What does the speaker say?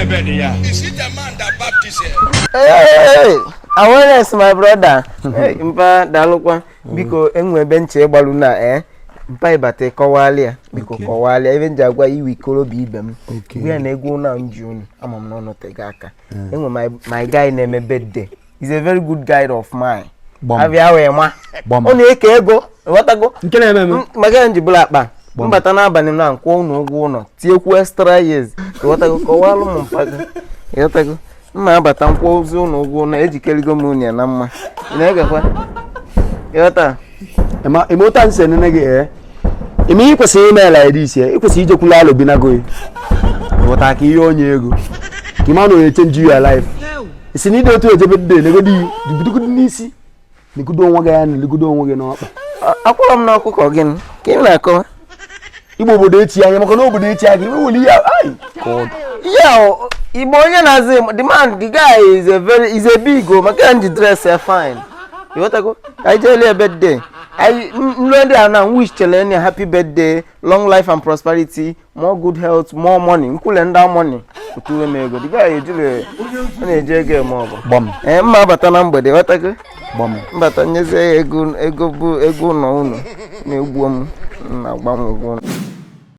Is it the man that baptized? Hey, awareness, my brother. Hey, mpa, daalụkwa. Biko, enwe ebe nche gbalu na mpa ịbata kọwalị ya. Biko kọwalị ebe nji agwa iwe ikorobịa ibe m. Gwa ya na ego na nji unu ama m na ọ nọtego aka. Enwe my guy na-eme birthday. He's a very good guy of mine. Abịa wee ma. Ọ na-eke ego, ghọtago? Nke na-eme eme. Maka ya nji bụrụ akpa. Mbata n'abalị m na nkwụ unu ụgwọ ụlọ tinyekwu extra years, ịghọtago? Kọwalụ m mpa gị, ịghọtago? Mma abata nkwụ ozi ụlọ ụgwọ ụlọ ejikerigo m unu ya na mma. Ị na-egekwa, ịghọta? Eme ụta nsị nene gị eme ihe kwesịrị ime like this. Ị kwesịrị ijekwula alụ bi nago ghọta ka ihe onye ego ka ị ma na onye change your life. Isi na ide otu ejebe dị negodi bidogodo n'isi, negodo onwe gị anya na legodo onwe gị n'ọkpa. Akwụrọ m n'ọkụkọ gị ka ị na-akọwa. Igbo obodo echi anya maka na obodo echi anya iwere ihe ai God. Yeah, Igbo onye na-azụ the man, the guy is a very is a big o maka ya nji dress ya fine, ịghọtago? Anyị jeele birthday anyị nlu ndị a na wish chere ya happy birthday, long life and prosperity, more good health, more money, nkwule ndị money otuwe m ego. The guy ejiri ọ na-eji ego eme ọgụ. Gbam. Ee, mma abata na mgbede, ịghọtago? Gbam. Mbata nyezie ya ego, ego bụ ego ụlọ unu na-egbuo m na-agba m ụgwọ ụlọ.